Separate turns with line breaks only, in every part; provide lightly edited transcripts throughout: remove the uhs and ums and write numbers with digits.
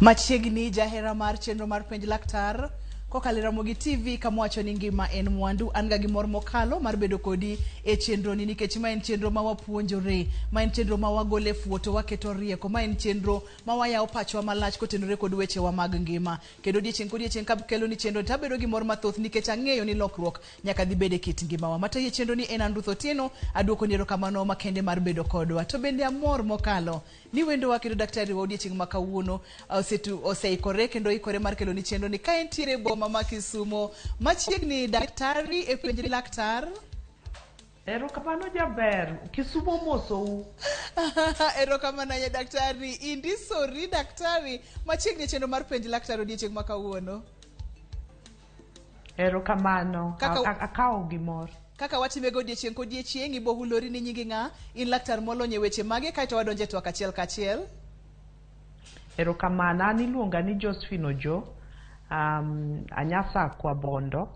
Machiegni jahera mar chenro mar penj laktar kokalo e Ramogi TV kama wacho ni ngima en mwandu. An ga gi mor mokalo mar bedo kodi e chenro ni nikech ma en chenro ma wapuonjore, ma en chenro ma wagole fuoto, waketo rieko, ma en chenro ma wayawo pachwa malach kotenore kod wechewa mag ngima. Kendo odiechieng' kodiechieng' kakelo ni chenro to abedo gi mor mathoth nikech ang'eyo ni lokruok nyaka dhi bed e kit ngimawa. Matayi e chenro ni en an Ruth Otieno, aduoko ni erokamano makende mar bedo kodwa. To bende amor mokalo ni wendowa kendo daktari wa odiechieng' ma kawuono oseikore kendo oikore mar kelo ni chenro ni ka entiere e boma ma Kisumo. Machiegni daktari e penj laktar.
Erokamano jaber, Kisumo mosou.
Erokamano ahinya daktari. Indisori daktari. Machiegni e chenro mar penj laktar odiechieng' ma kawuono.
Erokamano, akawo gi mor.
Kaka watime go odiechieng' kodiechieng', ibo hulori ni nyingi ng'a, in laktar molony e weche mage, kaeto wadonjo e twak achiel kachiel.
Erokamano, an iluonga ni Josephine Ojo, Anyasakwa Bondo.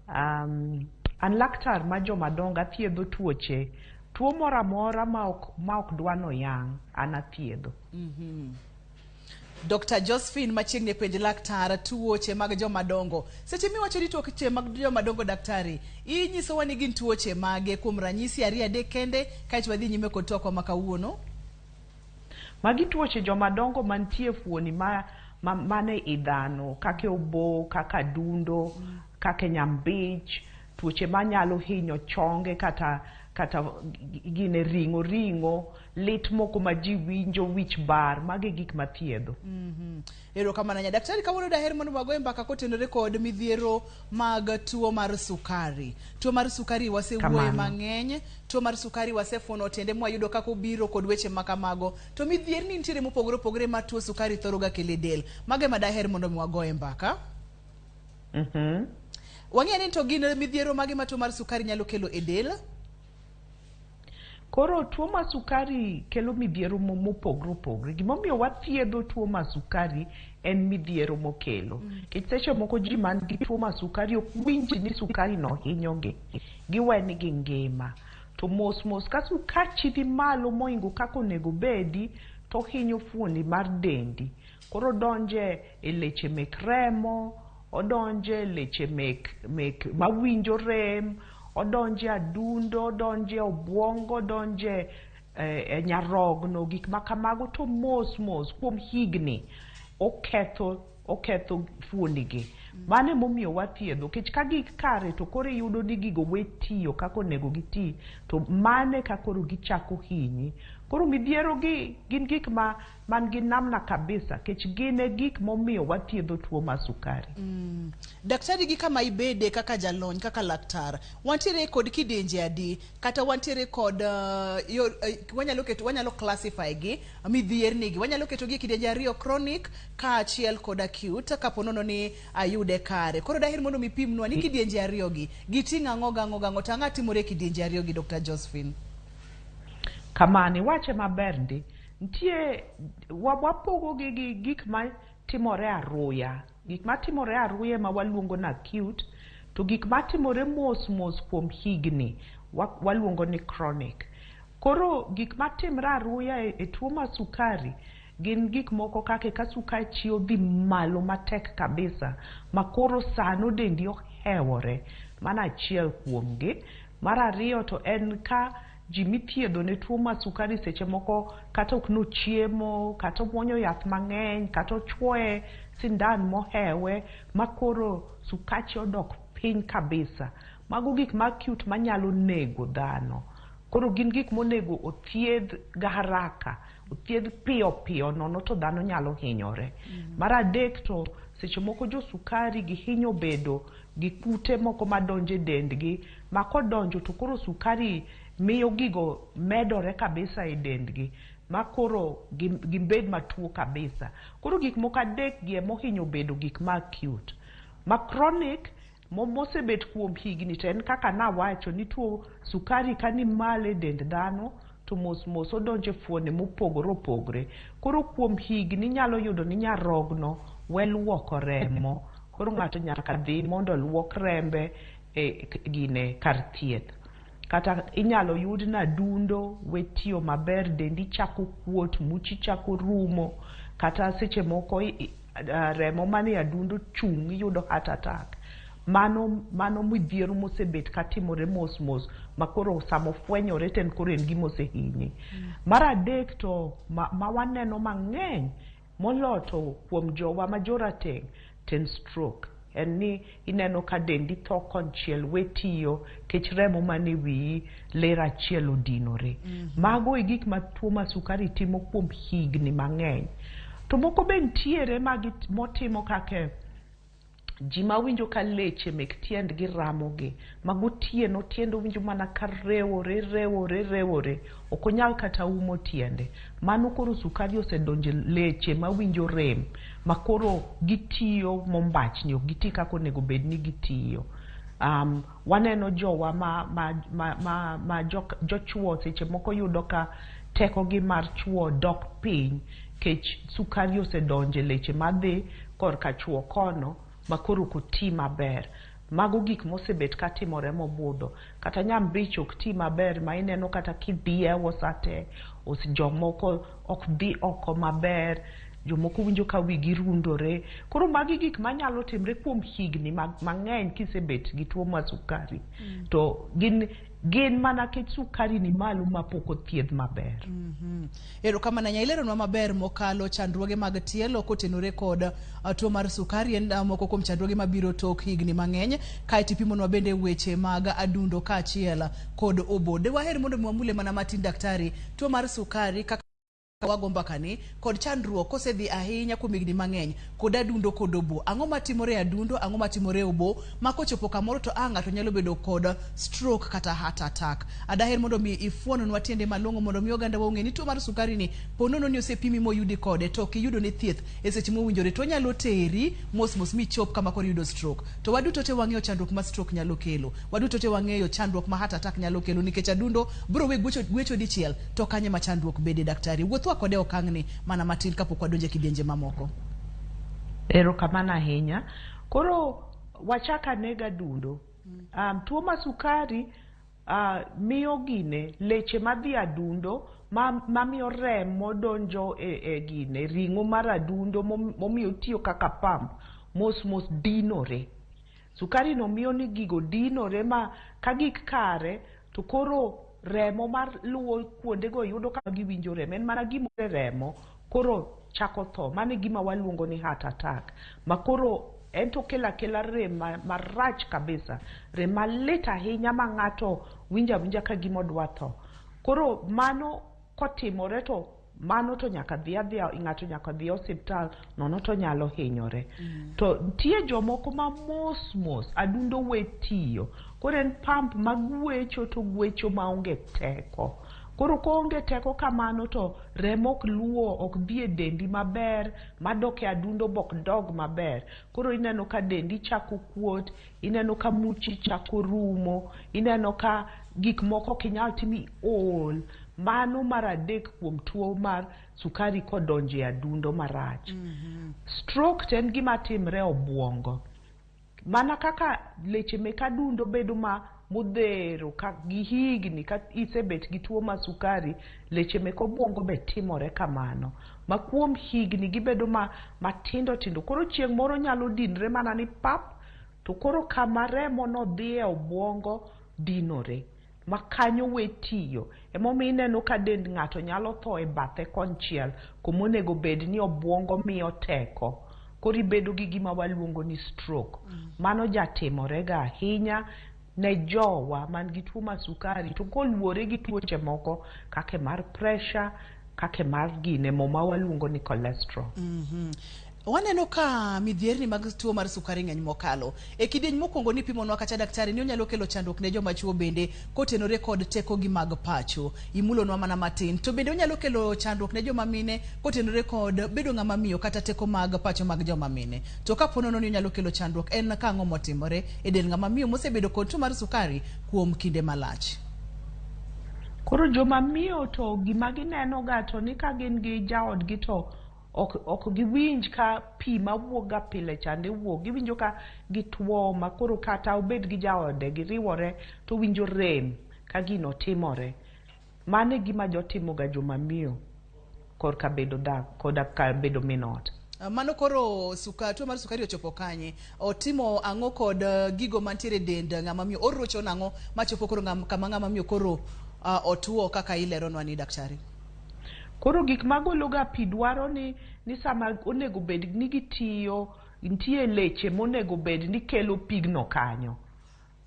An laktar ma jomadongo, athiedho tuoche, tuo moro amora ma ok dwa noyang', an athiedho.
Dr. Josephine machiegni e penj laktar tuoche mag jomadongo. Seche miwacho ni tuoche mag jomadongo daktari, inyisowa ni gin tuoche mage kuom ranyisi ariyo adek kende kaeto wadhi nyime kod twakwa ma kawuono.
Magi tuoche jomadongo mantie fuoni mane i dhano, kaka obo, kaka adundo, kaka nyambich, tuoche manyalo hinyo chonge kata gine ring'o, lit moko ma ji winjo, wich bar, magi gik mathiedho.
Erokamano ahinya. Daktari, kawuono daher mondo wagoye mbaka kotenore kod midhiero mag tuo mar sukari. Tuo mar sukari wasewuoye mang'eny, tuo mar sukari wasefuono tiende mwayudo kaka obiro kod weche ma kamago. To midhierni nitiere mopogore opogore ma tuo sukari thoro ga kelo e del. Mago ema daher mondo mi wagoye mbaka. Wang'eyo ni to gin midhiero mage ma tuo mar sukari nyalo kelo e del?
Koro tuo mar sukari kelo midhiero mopogore opogore. Gimomiyo wathiedho tuo mar sukari en midhiero mokelo. Nikech seche moko ji man gi tuo mar sukari ok winj ni sukari no hinyogi. Giwe ni gingima. To mos mos ka sukachi dhi malo mohingo kaka onego bedi, to hinyo fuoni mar dendi. Koro donje e leche mek remo, odonje e leche mek mawinjo rem, odonje adundo, odonje obwongo, odonje e nyarogno, gik ma kamago. To mos mos kuom higni oketho fuoni gi. Mano emomiyo wathiedho. Nikech ka gik kare to koro iyudo ni gigo we tiyo kaka onego giti, to mano eka koro gichako hinyi. Koro midhiero gi gin gik ma man gi namna kabisa, nikech gin e gik momiyo wathiedho tuo mar sukari.
Daktari, gi kama ibede kaka jalony, kaka laktar, wantiere kod kidienje adi, kata wantiere kod wanyalo keto, wanyalo classify gi midhierni gi, wanyalo keto gi e kidienje ariyo, chronic kaachiel kod acute, kapo nono ni ayude kare. Koro daher mondo mipimnwa ni kidienje ariyo gi giting'o ang'o gang'o gang'o, to ang'o timore e kidienje ariyo gi, Dr. Josephine?
Kamano, iwache maber ndi. Nitie, wapogo gi gi gik ma timore aruya. Gik ma timore aruya ema waluongo ni acute, to gik ma timore mos mos kuom higni waluongo ni chronic. Koro gik ma timore aruya e tuo mar sukari gin gik moko kaka ka sukachi odhi malo matek kabisa, ma koro sano dendi ohewore. Mano achiel kuomgi. Mar ariyo to en ka ji mithiedho ne tuo mar sukari seche moko kata ok nochiemo, kata omuonyo yath mang'eny, kata ochuoye sindan mohewe, ma koro sukache odok piny kabisa. Mago gik ma acute manyalo nego dhano. Koro gin gik monego othiedh ga haraka, othiedh piyo piyo, nono to dhano nyalo hinyore. Mar adek to seche moko jo sukari gihinyo bedo gi kute moko madonjo e dendgi, ma kodonjo to koro sukari miyo gigo medore kabisa e dendgi, ma koro gibed matuo kabisa. Koro gik moko adek gi emohinyo bedo gik ma acute. Ma chronic mosebet kuom higni to en kaka nawacho ni tuo sukari ka ni malo e dend dhano to mos mos odonjo e fuonde mopogore opogore. Koro kuom higni inyalo yudo ni nyarogno we luoko remo. Koro ng'ato nyaka dhi mondo oluok rembe e gine kar thieth. Kata inyalo yud ni adundo we tiyo maber, dendi chako kuot, muchi chako rumo, kata seche moko remo manie adundo chung', iyudo heart attack. Mano midhiero mosebet katimore mos mos, makoro sama ofwenyore to en koro en gima osehinyi. Mar adek to ma waneno mang'eny moloyo to kuom jowa ma jorateng' to en stroke. En ni ineno ka dendi tho konchiel we tiyo kech remo mane wiyi ler achiel odinore. Mago e gik ma tuo mar sukari timo kuom higni mang'eny. To moko be nitiere motimo kaka ji mawinjo ka leche mek tiendgi ramogi, ma gotieno tiende owinjo mana ka rewore rewore rewore, ok onyal kata umo tiende. Mano koro sukari osedonjo e leche mawinjo rem, ma koro gitiyo mombachni, ok giti kaka onego bed ni gitiyo. Waneno jowa ma jochuo seche moko yudo ka tekogi mar chuo dok piny kech sukari osedonjo e leche madhi korka chuo kono ma koro ok oti maber. Mago gik mosebet katimore mobudho. Kata nyambich ok ti maber ma ineno kata kidhiewo sate, jomoko ok dhi oko maber, jomoko winjo ka wigi rundore. Koro magi gik manyalo timre kuom higni mang'eny kisebet gi tuo mar sukari. To gin mana kech sukari ni malo mapok othiedh maber.
Erokamano ahinya, ileronwa maber mokalo chandruoge mag tielo kotenore kod tuo mar sukari en moko kuom chandruoge mabiro tok higni mang'eny. Kaeto ipimonwa bende weche mag adundo kaachiel kod obo. De waher mondo mi wamule mana matin daktari, tuo mar sukari kaka wago mbakani kod chandruok kosedhi ahinya kuom higni mang'eny kod adundo kod obo. Ang'o matimore e adundo, ang'o matimore e obo ma kochopo kamoro to ng'ato nyalo bedo kod stroke kata heart attack. Adaher mondo mi ifuonwa tiende malong'o mondo mi oganda wa ong'e ni tuo mar sukari ni po nono ni osepimi moyudi kode to ok iyudo ne thieth e seche mowinjore to onyalo teri mos mos michop kama koro iyudo stroke. To waduto te wang'eyo chandruok ma stroke nyalo kelo. Waduto te wang'eyo chandruok ma heart attack nyalo kelo nikech adundo biro we gwecho dichiel to kanye ma chandruok bede daktari. Wuothwa kode okang'ni mana matin kapok wadonjo e kidienje mamoko.
Erokamano ahinya. Koro wachak ane gi adundo. Tuo mar sukari miyo gine leche madhi adundo mamiyo remo donjo e gine ring'o mar adundo momiyo otiyo kaka pump mos mos dinore. Sukari no miyo ni gigo dinore ma ka gik kare to koro remo mar luwo kuondego yudo ka giwinjo rem. En mana gima remo koro chako tho. Mano e gima waluongo ni heart attack. Ma koro en to okelo akela rem marach kabisa. Rem malit ahinya ma ng'ato winjo awinja ka gima odwa tho. Koro mano kotimore to mano to nyaka dhi adhiya, ng'ato nyaka dhi osiptal nono to nyalo hinyore. To nitie jomoko ma mos mos adundo we tiyo. Koro en pump magwecho to gwecho maonge teko. Koro koonge teko kamano to remo ok luwo, ok dhi e dendi maber, madok e adundo bok dog maber. Koro ineno ka dendi chako kuot, ineno ka muchi chako rumo, ineno ka gik moko ok inyal timo, iol. Mano mar adek kuom tuo mar sukari kodonjo e adundo marach. Stroke to en gima timre e obuongo. Mana kaka leche mek adundo bedo ma modhero ka gi higni ka isebet gi tuo mar sukari, leche mek obuongo be timore kamano. Ma kuom higni gibedo ma matindo tindo. Koro chieng' moro nyalo dinre mana ni pap, to koro kama remo no dhi e obuongo dinore. Ma kanyo we tiyo. Emomiyo ineno ka dend ng'ato nyalo tho e bathe konchiel kumonego bed ni obuongo miyo teko. Koro ibedo gi gima waluongo ni stroke. Mano jatimorega ahinya ne jowa man gi tuo mar sukari to koluwore gi tuoche moko kaka mar pressure, kaka mar gine mo ma waluongo ni cholesterol.
Waneno ka midhierni mag tuo mar sukari ng'eny mokalo. E kidieny mokwongo nipimonwa kacha daktari ni onyalo kelo chandruok ne joma chuo bende kotenore kod tekogi mag pacho. Imulonwa mana matin. To bende onyalo kelo chandruok ne joma mine kotenore kod bedo ng'ama miyo kata teko mag pacho mag joma mine. To kapo nono ni onyalo kelo chandruok en kang'o motimore e del ng'ama miyo mosebedo kod tuo mar sukari kuom kinde malach.
Koro joma miyo to gima gineno ga to ni ka gin gi jaodgi to ok giwinj ka pi mawuok ga pile chande wuok. Giwinjo ka gituo ma koro kata obed gi jaode giriwore to winjo rem. ka gino timore. Mano e gima jotimoga joma miyo korka bedo dhako koda ka bedo min ot.
Mano koro suka, tuo mar sukari ochopo kanye? Otimo ang'o kod gigo mantiere e dend ng'ama miyo? Orocho nang'o machopo koro ng'am, kama ng'ama miyo koro otuo kaka ileronwa ni daktari?
Koro gik magologa pi dwaro ni sama onego bed ni gitiyo, nitie leche monego bed ni kelo pigno kanyo.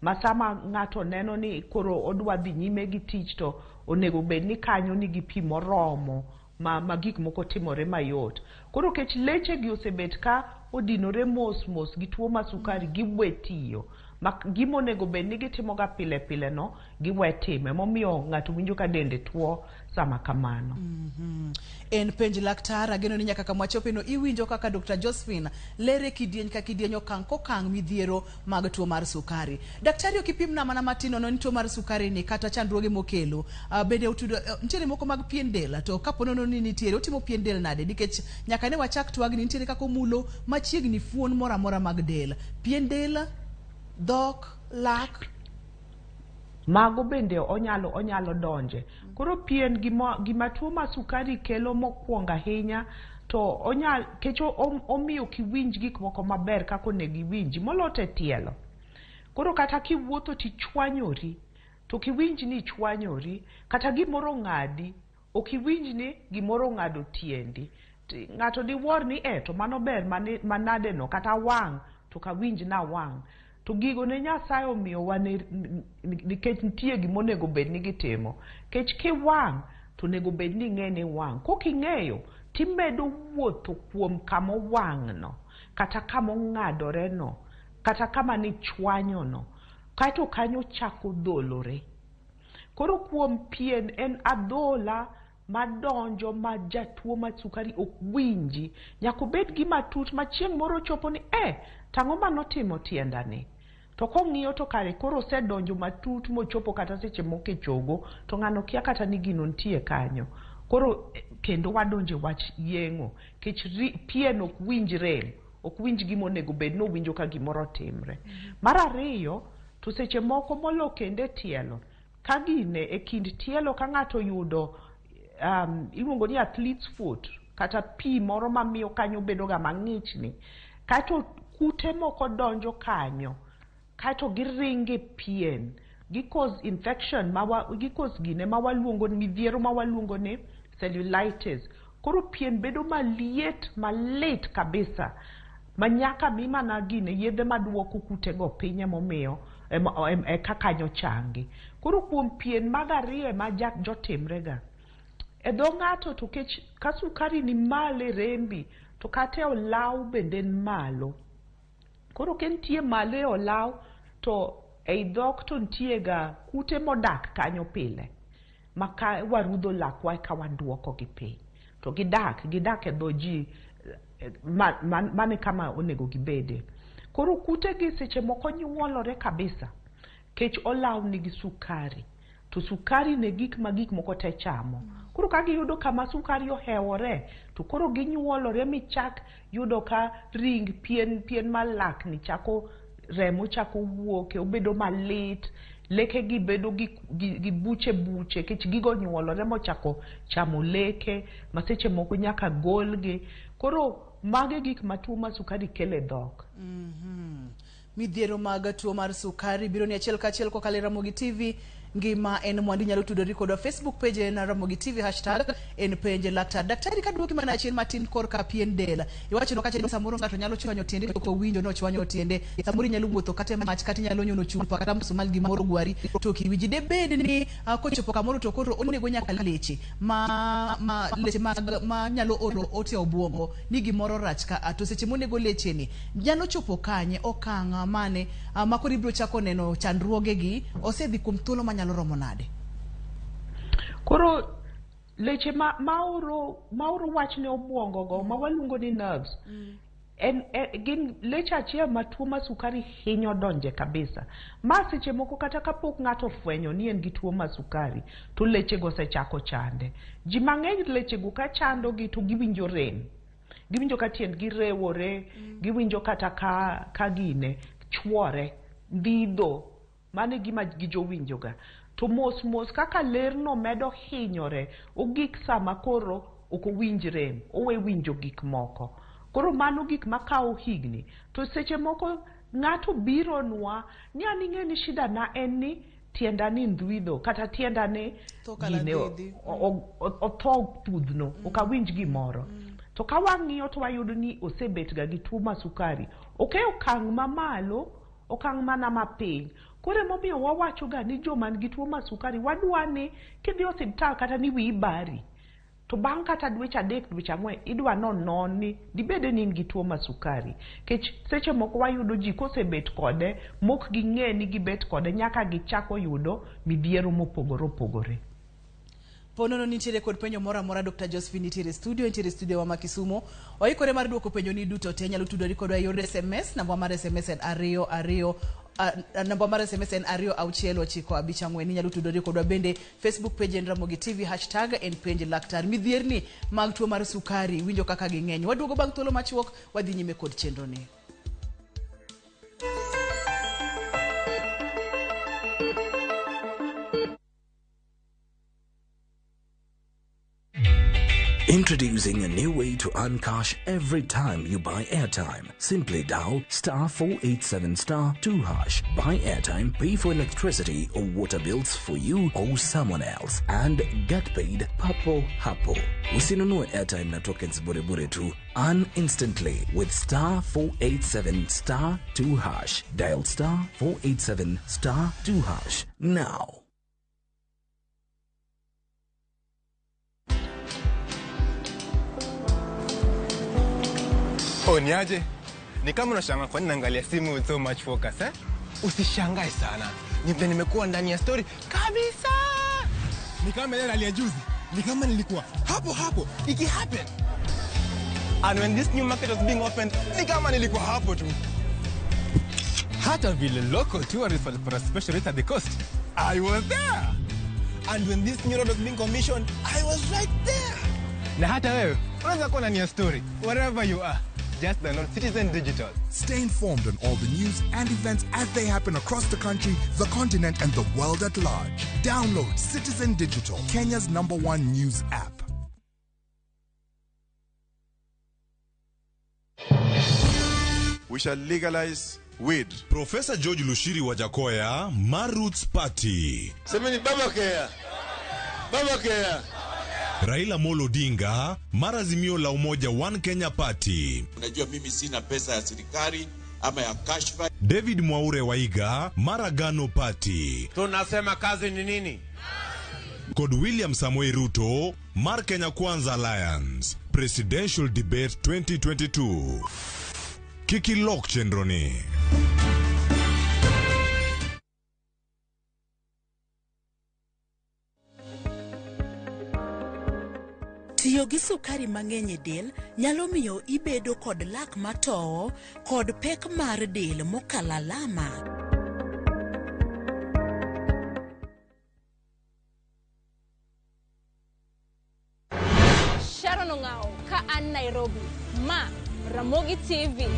Ma sama ng'ato neno ni koro odwa dhi nyime gi tich to onego bed ni kanyo nigi pi moromo ma gik moko timore mayot. Koro kech leche gi osebet ka odinore mos mos gi tuo mar sukari giwe tiyo. Ma gima onego bed ni gitimoga pile pile no giwe time. Momiyo ng'ato winjo ka dende tuo sama kamano.
En penj laktar, ageno ni nyaka kama wachope no iwinjo kaka Dr. Josephine lere kidieny ka kidieny okang' kokang' midhiero mag tuo mar sukari. Daktari ok ipimna mana matin nono ni tuo mar sukari ni kata chandruoge mokelo. Bende otudo, nitiere moko mag pien del, to kapo nono ni nitiere, otimo pien del nade? Nikech nyaka ne wachak twagni nitiere kaka omulo machiegni fuon moro amora mag del. Pien del, dhok, lak.
Mago bende onyalo donje. Koro pien gima tuo mar sukari kelo mokwongo ahinya to onyal kech omiyo ok iwinj gik moko maber kaka onego iwinji moloyo to e tielo. Koro kata kiwuotho tichwanyori to ok iwinj ni ichwanyori, kata gimoro ong'adi ok iwinj ni gimoro ong'ado tiendi. Ng'ato diwuor ni to mano ber manade no, kata wang' to ok awinj na wang'. To gigo ne Nyasaye omiyowa nikech nitie gima onego bed ni gitimo. Nikech kiwang' to onego bed ni ing'e ni wang'. Kok ing'eyo timedo wuotho kuom kama owang'no, kata kama ong'adoreno, kata kama nichwanyono. Kaeto kanyo chako dholore. Koro kuom pien en adhola madonjo ma jatuo mar sukari ok winji. Nyaka obed gima tut ma chieng' moro chopo ni tang'o manotimo tiendani? To kong'iyo to kare koro osedonjo matut mochopo kata seche moko e chogo, to ng'ano kia kata ni gino nitie kanyo. Koro kendo wadonjo e wach yeng'o, nikech pien ok winj rem, ok winj gima onego bed ni owinjo ka gimoro otimre. Mar ariyo, to seche moko molo kendo e tielo, ka gine e kind tielo ka ng'ato oyudo iluongo ni athlete's foot, kata pi moro mamiyo kanyo bedo ga mang'ichni, kaeto kute moko donjo kanyo, kaeto giringo e pien, gi cause infection, gi cause gine ma waluongo ni midhiero ma waluongo ni cellulitis. Koro pien bedo maliet malit kabisa, ma nyaka mi mana gine yedhe maduoko kutego piny emomiyo eka kanyo changi. Koro kuom pien mag ariyo ema jotimrega. E dho ng'ato to kech ka sukari ni malo e rembi to kata e olaw bende en malo. Koro ka entie malo e olaw to ei dhok to nitie ga kute modak kanyo pile ma ka warudho lakwa eka waduoko gi piny. To gidak e dho ji, mane kama onego gibede. Koro kute gi seche moko nyuolore kabisa kech olaw nigi sukari. To sukari ne gik ma gik moko te chamo. Koro ka giyudo kama sukari ohewore, to koro ginyuolore michak yudo ka ring pien malak ni chako remo chako wuok, obedo malit, leke gi bedo gi buche buche, kech gigo nyuolore mochako chamo leke, ma seche moko nyaka golgi. Koro mage gik ma tuo mar sukari kelo e dhok.
Midhiero mag tuo mar sukari biro ni achiel kachiel kokalo e Ramogi TV. Ngima en mwandu, inyalo tudori kodwa Facebook page en Ramogi TV, hashtag en penj laktar. Daktari, kaduoki mana chien matin korka pien del, iwacho kacha ni samoro ng'ato nyalo chwanyo tiende to ok owinjo ni ochwanyo tiende, samoro inyalo wuotho kata e mach, kata inyalo nyono chupa kata msumal gimoro gwari to ok iwinji. Debed ni kochopo kamoro to koro onego nyaka leche ma leche ma nyalo oro ote obwongo ni gimoro rach ka, to seche monego leche ni nyalo chopo kanye, okang' mane ma koro ibiro chako neno chandruoge gi osedhi kuom thuolo manyalo romo nade?
Koro leche ma oro wach ne obwongo go ma waluongo ni nerves, en gin leche achiel ma tuo mar sukari hinyo donje kabisa. Ma seche moko kata kapok ng'ato ofwenyo ni en gi tuo mar sukari to leche go osechako chande. Ji mang'eny leche go ka chandogi to giwinjo rem. Giwinjo ka tiendgi rewore, giwinjo kata ka gine chwore, ndhidho. Mano e gima gijowinjoga. To mos mos kaka lerno medo hinyore, ogik sama koro ok owinj rem, owe winjo gik moko. Koro mano gik makawo higni. To seche moko ng'ato bironwa ni an ing'e ni shida na en ni tienda ni ndhwidho kata tienda ni
Tho kala
gine
dhidhi.
otho pudhno, ok awinj gimoro. To ka wang'iyo to wayudo ni osebet ga gi tuo mar sukari. Ok e okang' mamalo, okang' mana mapiny. Koro emomiyo wawacho ga ni joma nigi tuo mar sukari wadwa ni kidhi osiptal kata ni wiyi bari, to bang' kata dweche 3 dweche 4 idwa nonon ni dibede ni in gi tuo mar sukari. Nikech seche moko wayudo ji kosebet kode mok ging'e ni gibet kode nyaka gichako yudo midhiero mopogore opogore.
Ponono nitiere kod penjo moro amora, Dr. Josephine nitiere e studio, nitiere e studio wa ma Kisumo. Oikore mar duoko penjo ni duto te. Nyalo tudori kodwa e yor SMS, namba mar SMS en ariyo ariyo, namba mar SMS en 26954. Inyalo tudori kodwa bende Facebook page en Ramogi TV, hashtag en penj laktar. Midhierni mag tuo mar sukari winjo kaka ging'eny. Waduogo bang' thuolo machuok, wadhi nyime kod chenro ni.
Introducing a new way to earn cash every time you buy airtime. Simply dial star 487 star 2 hash. Buy airtime, pay for electricity or water bills for you or someone else, and get paid papo hapo. Usinunue airtime na tokens bure bure tu. Earn instantly with star 487 star 2 hash. Dial star 487 star 2 hash now.
Oh, niaje? Ni kama unashangaa kwa nini naangalia simu with so much focus, eh? Usishangae sana. Ni vile nimekuwa ndani ya story kabisa. Ni kama ile rally ya juzi. Ni kama nilikuwa hapo hapo iki happen. And when this new market was being opened, ni kama nilikuwa hapo tu. Hata vile local tourists walipata special rate at the coast, I was there. And when this new road was being commissioned, I was right there. Na hata wewe unaweza kuwa ndani ya story wherever you are. Just download Citizen Digital.
Stay informed on all the news and events as they happen across the country, the continent, and the world at large. Download Citizen Digital, Kenya's #1 news app.
We shall legalize weed.
Professor George Lushiri Wajackoyah, Maroots Party.
Semeni baba kea. Baba kea.
Raila Amolo Odinga, Marazimio la Umoja One Kenya Party.
Unajua mimi sina pesa ya serikali ama ya kashfa.
David Mwaure Waiga, Maragano Party.
Tunasema kazi ni nini?
Kod William Samoei Ruto, Mar Kenya Kwanza Alliance. Presidential Debate 2022. Kiki lok chenro ni.
Tiyo gi sukari mang'eny e del nyalo miyo ibedo kod lak matowo kod pek mar del mokalo alama.
Sharon Ong'ao ka an Nairobi, ma Ramogi TV.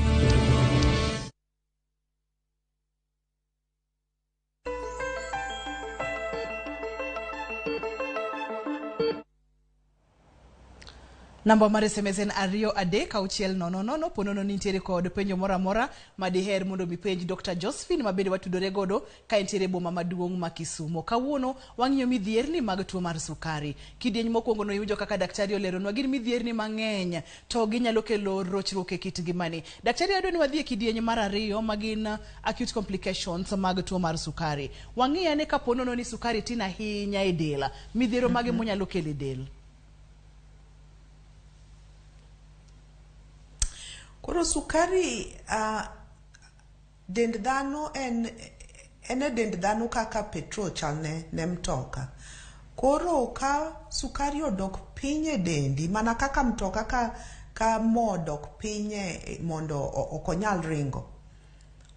Namba mar SMS en 23600. Ponono nitiere kod penjo moro amora ma diher mondo mipenj Dr. Josephine ma bende watudore godo ka entiere boma maduong' ma Kisumo. Kawuono wang'iyo midhierni mag tuo mar sukari. Kidieny mokwongo no iwinjo kaka daktari oleronwa gin midhierni mang'eny to ginyalo kelo rochruok e kit ngimani. Daktari adwa ni wadhi e kidieny mar ariyo ma gin acute complications mag tuo mar sukari. Wang'i ane ka ponono ni sukari tin ahinya e del, midhiero mage monyalo kelo e del?
Koro sukari, dend dhano en e dend dhano kaka petrol chal ne mtoka. Koro ka sukari odok piny e dendi, mana kaka mtoka ka mo odok piny mondo ok onyal ringo,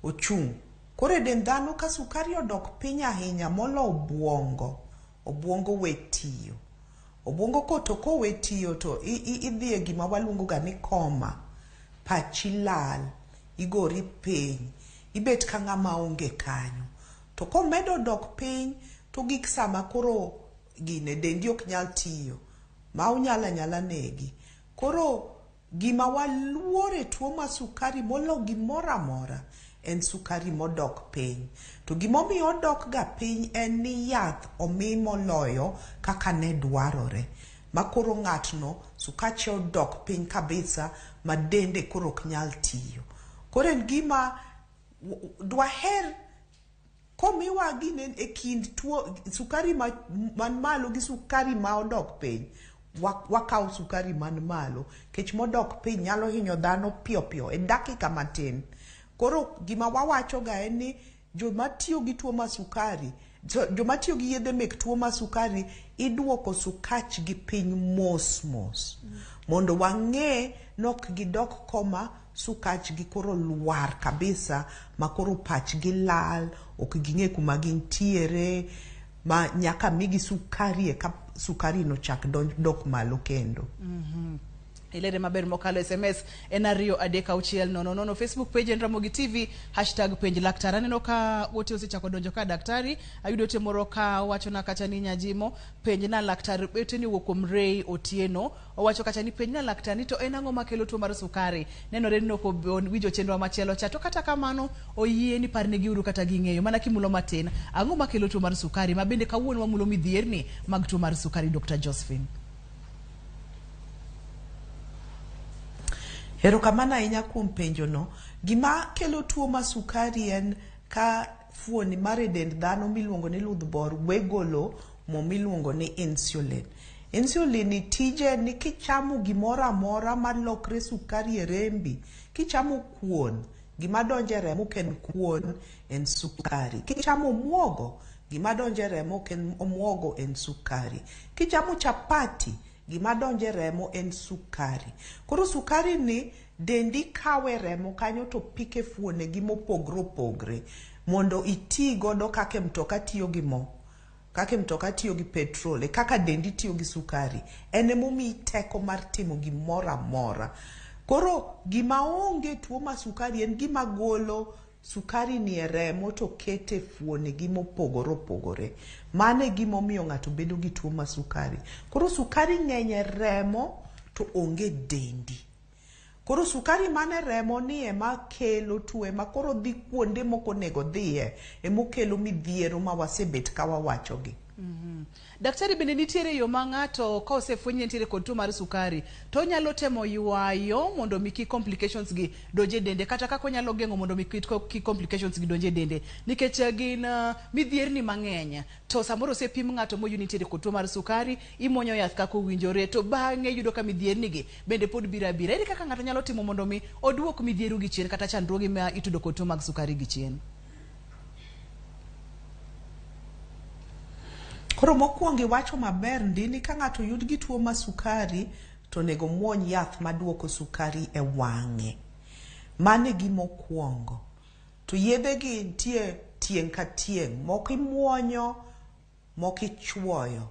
ochung'. Koro e dend dhano ka sukari odok piny ahinya molo obuongo, obuongo we tiyo. Obuongo ko to kowe tiyo to idhi e gima waluongo ga ni koma. Pachi lal, igori piny, ibet ka ng'ama onge kanyo. To komedo dok piny, To gik sama koro gine dendi ok nyal tiyo ma onyalo anyala negi. Koro gima waluor e tuo mar sukari molo gimoro amora en sukari modok piny. To gimomiyo odok ga piny en ni yath omi moloyo kaka ne dwarore. Ma koro ng'atno sukache odok piny kabisa ma dende koro ok nyal tiyo. Koro en gima dwaher komiwa gine e kind tuo sukari man malo gi sukari ma odok piny, wakawo sukari man malo kech modok piny nyalo hinyo dhano piyo piyo e dakika matin. Koro gima wawacho ga en ni joma tiyo gi tuo mar sukari, joma tiyo gi yedhe mek tuo mar sukari, iduoko sukach gi piny mos mos mondo wang'e nok gidok koma sukach gi koro lwar kabisa ma koro pachgi lal, ok ging'e kuma gintiere, ma nyaka migi sukari eka sukari no chak dok malo kendo.
Ilere maber mokalo. SMS en 23600. Facebook page en Ramogi TV, #PenjLaktar. Aneno ka ote osechako donjo ka daktari. Ayudo ote moro ka wachona kacha ni nyajimo penj na laktar. Ote ni owuok kuom Ray Otieno. Owacho kacha ni penj na laktar ni to en ang'o makelo tuo mar sukari. Nenore ni ok owinjo chenro machielo cha, to kata kamano oyie ni parnegi uru kata ging'eyo mana kimulo matin ang'o makelo tuo mar sukari, ma bende kawuono wamulo midhierni mag tuo mar sukari. Dr. Josephine.
Erokamano ahinya kuom penjono. Gima kelo tuo mar sukari en ka fuoni mar e dend dhano miluongo ni ludh bor we golo mo miluongo ni insulin. Insulin ni tije ni kichamo gimoro amora malokre sukari e rembi, kichamo kuon, gima donjo e remo ok en kuon, en sukari. Kichamo omuogo, gima donjo e remo ok en omuogo, en sukari. Kichamo chapati, gima donjo e remo en sukari. Koro sukari ni dendi kawe remo kanyo to pike fuonegi mopogre opogre mondo iti godo kaka mtoka tiyo gi mo, kaka mtoka tiyo gi petrol, e kaka dendi tiyo gi sukari. En emomiyi teko mar timo gimoro amora. Koro gima onge tuo mar sukari en gima golo sukari ni e remo to kete fuonegi mopogore opogore. Mano e gimomiyo ng'ato bedo gi tuo mar sukari. Koro sukari ng'eny e remo to onge dendi. Koro sukari man e remo ni ema kelo tuo, ema koro dhi kuonde mok onego dhiye, emokelo midhiero ma wasebet ka wawachogi.
Daktari, bende nitiere yo ma ng'ato ka osefweny ni nitiere kod tuo mar sukari to onyalo temo ywayo mondo mi kik complications gi donj e dende, kata kaka onyalo geng'o mondo mi kik complications gi donj e dende, nikech gin midhierni mang'eny to samoro osepim ng'ato moyud nitiere kod tuo mar sukari, imuonyo yath kaka owinjore, to bang'e yudo ka midhierni gi bende pod biro abira. Ere kaka ng'ato nyalo timo mondo mi oduok midhiero gi chien kata chandruoge ma itudo kod tuo mag sukari gi chien?
Koro mokwongo iwacho maber ndi ni ka ng'ato oyud gi tuo mar sukari to onego muony yath maduoko sukari e wang'e. Mano e gima okwongo. To yedhe gi nitie tieng' ka tieng', moko imuonyo, moko ichuoyo.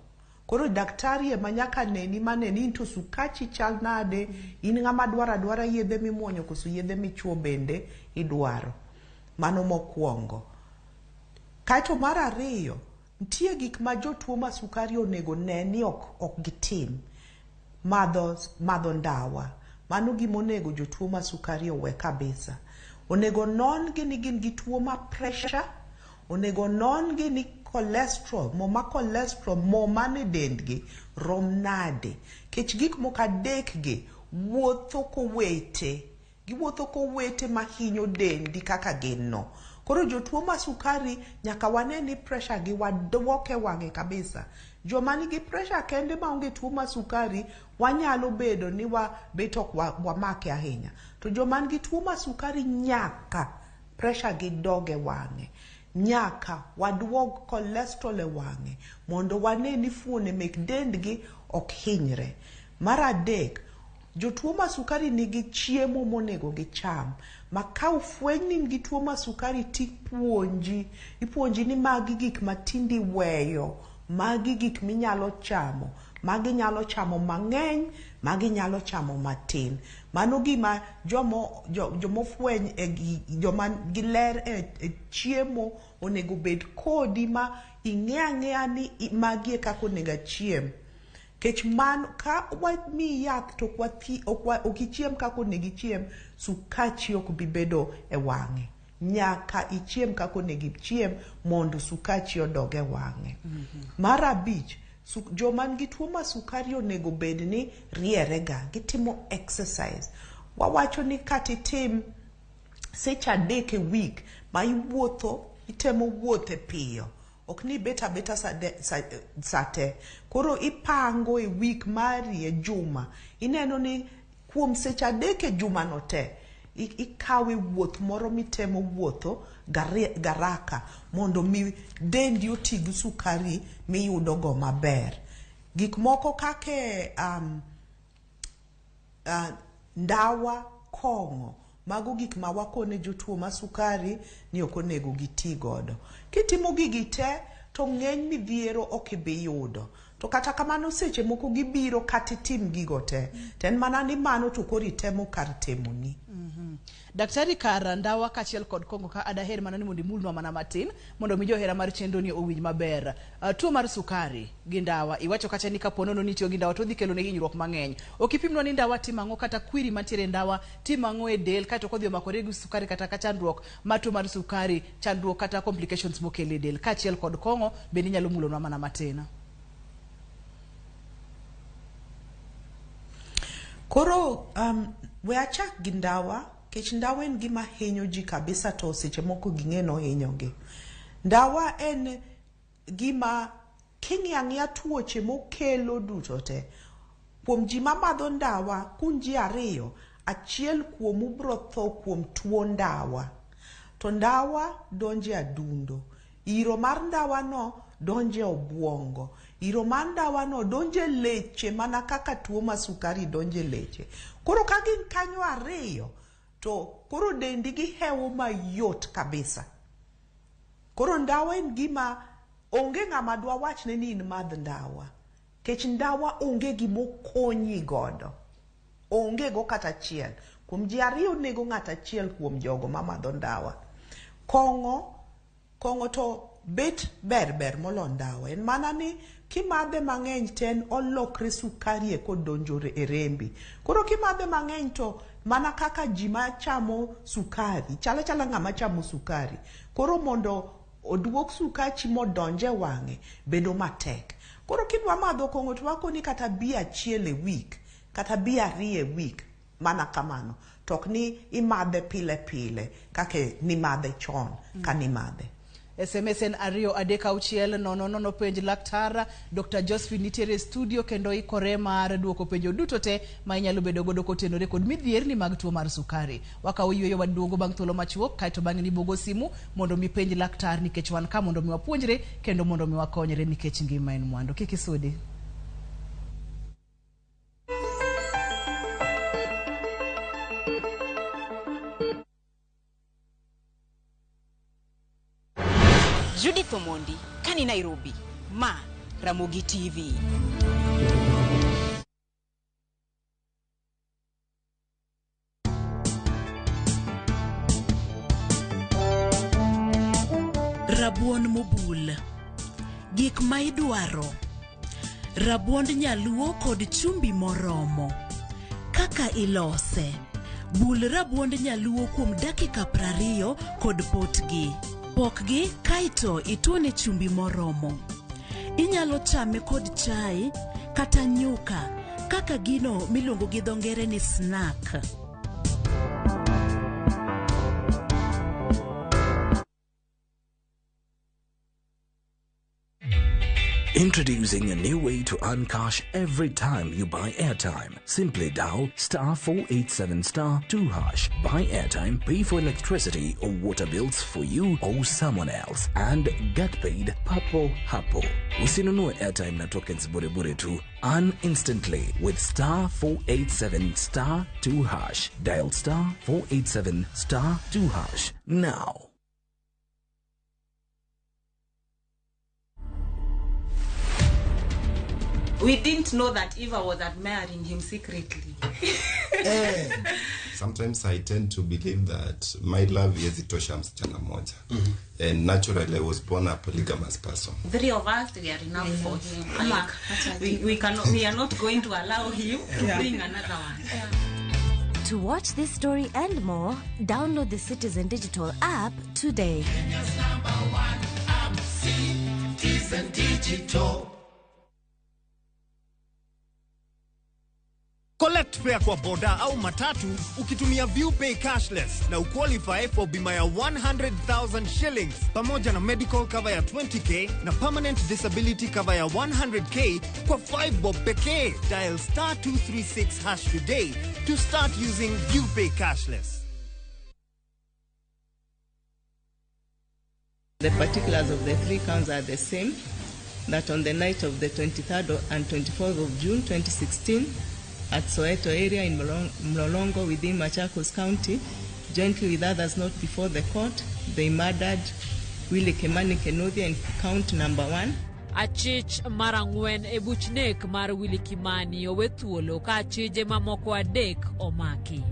Koro daktari ema nyaka neni mane ni to sukachi chal nade, in ng'ama dwaro adwara yedhe mimuonyo koso yedhe michuo bende idwaro. Mano mokwongo. Kaeto mar ariyo, nitie gik ma jotuo mar sukari onego ne ni ok gitim. Madho ndawa. Mano gima onego jotuo mar sukari owe kabisa. Onego non gi ni gin gi tuo mar pressure, onego non gi ni cholesterol, mo ma cholesterol, mo man e dendgi rom nade. Kech gik moko adek gi wuotho kowete, giwuotho kowete mahinyo dendi kaka gin no. Koro jotuo mar sukari nyaka wane ni pressure gi waduok e wang'e kabisa. Joma nigi pressure kende maonge tuo mar sukari wanyalo bedo ni wabet ok wamake ahinya. To joma nigi tuo mar sukari nyaka pressure gi dog e wang'e. Nyaka waduog cholesterol e wang'e mondo wane ni fuone mek dendgi ok hinyre. Mar adek, jotuo mar sukari nigi chiemo monego gicham. Ma ka ofweny ni in gi tuo mar sukari tipuonji, ipuonji ni magi gik ma tinde iweyo, magi gik minyalo chamo, Magi nyalo chamo mang'eny, magi nyalo chamo matin. Mano gima jomo jomofweny e joma giler e chiemo onego bed kodi ma ing'e ang'eya ni magi e kaka onego achiem. Kech man ka wamiyi yath to ok ichiem kaka onego ichiem, sukachi ok bi bedo e wang'e. Nyaka ichiem kaka onego ichiem mondo sukachi odog e wang'e. Mar abich, joma nigi tuo mar sukari onego bed ni riere ga, gitimo exercise. Wawacho ni kata itim seche 3 e week ma iwuotho, itemo wuothe piyo. Ok ni ibet abeta sa te. Koro ipango e week mari e juma. Ineno ni kuom seche 3 e juma no te, ikawe wuoth moro mitemo wuotho garaka mondo mi dendi oti gi sukari miyudo go maber. Gik moko kaka ndawa, kong'o, mago gik ma wakone jotuo ma sukari ni ok onego giti godo. Kitimo gigi te to ng'eny midhiero ok ibi yudo. To kata kamano seche moko gibiro kata itim gigo te. To en mana ni mano to koro itemo kar temoni.
Daktari, kar ndawa kaachiel kod kong'o ka adaher mana ni mondo imulnwa mana matin mondo mi johera mar chenro ni owinj maber. Tuo mar sukari gi ndawa, iwacho kacha ni kapo nono ni itiyo gi ndawa to odhi kelo ne hinyruok mang'eny. Ok ipimnwa ni ndawa timo ang'o kata kwiri mantiere e ndawa timo ang'o e del kaeto kodhi omakore gi sukari kata ka chandruok mar tuo mar sukari, chandruok kata complications mokelo e del kaachiel kod kong'o bende inyalo mulonwa mana matin.
Koro we achak gi ndawa, kech ndawa en gima hinyo ji kabisa to seche moko ging'e ni ohinyogi. Ndawa en gima king'iyo ang'iya tuoche mokelo duto te. Kuom ji mamadho ndawa, kun ji 2, achiel kuomu biro tho kuom tuo ndawa. To ndawa donjo e adundo. Iro mar ndawa no donjo e obwongo. Iro mar ndawa no donjo e leche mana kaka tuo mar sukari donjo e leche. Koro ka gin kanyo 2, to koro dendi gihewo mayot kabisa. Koro ndawa en gima onge ng'ama dwa wachne ni in madh ndawa. Kech ndawa onge gimokonyi godo. Onge go kata achiel. Kuom ji 2 onego ng'ato achiel kuom jogo mamadho ndawa. Kong'o to bet ber ber molo ndawa. En mana ni kimadhe mang'eny to en olokre sukari e kodonjo e rembi. Koro kimadhe mang'eny to mana kaka ji machamo sukari, chala chala ng'ama chamo sukari. Koro mondo oduok sukachi modonje wang'e bedo matek. Koro kidwa madho kong'o to wakoni kata bia 1 e week, kata bia 2 e week, mana kamano. To ok ni imadhe pile pile kaka nimadhe chon ka nimadhe.
SMS en 2 3 6 0 0 penj laktar. Dr. Josephine nitiere e studio kendo ikore mar duoko penjo duto te ma inyalo bedo godo kotenore kod midhierni mag tuo mar sukari. Wakawo yweyo waduogo bang' thuolo machuok kaeto bang'e nibogo simu mondo mi penj laktar nikech wan ka mondo mi wapuonjre kendo mondo mi wakonyre nikech ngima en mwandu. Kik isudi.
Judith Omondi, kani Nairobi, ma Ramogi TV.
Rabuon mobul. Gik ma idwaro. Rabuond nyaluo kod chumbi moromo. Kaka ilose. Bul rabuond nyaluo kuom dakika 20 kod potgi. Pokgi kaeto ituone chumbi moromo. Inyalo chame kod chai kata nyuka kaka gino miluongo gi dho ngere ni snack.
Introducing a new way to earn cash every time you buy airtime. Simply dial star 487 star 2 hash. Buy airtime, pay for electricity or water bills for you or someone else, and get paid papo hapo. Usinunue airtime na tokens bure bure tu. Earn instantly with star 487 star 2 hash. Dial star 487 star 2 hash now.
We didn't know that Eva was admiring him secretly.
Sometimes I tend to believe that my love haiwezi tosha msichana moja. And naturally I was born a polygamous person.
Three of us, we are enough for him. Like, we cannot, we are not going to allow him to bring another one.
To watch this story and more, download the Citizen Digital app today.
Citizen Digital.
Collect fare kwa boda au matatu ukitumia ViewPay cashless na uqualify for bima ya 100,000 shillings pamoja na medical cover ya 20K na permanent disability cover ya 100K kwa 5 bob pekee. Dial star 236 hash today to start using ViewPay cashless.
The particulars of the three counts are the same, that on the night of the 23rd and 24th of June 2016, at Soweto area in Mlolongo within Machakos County, jointly with others not before the court, they murdered Willie Kimani Kinuthia in count number 1.
Achich mar ang'wen e buch nek mar Willie Kimani owe thuolo ka achije mamoko adek omaki.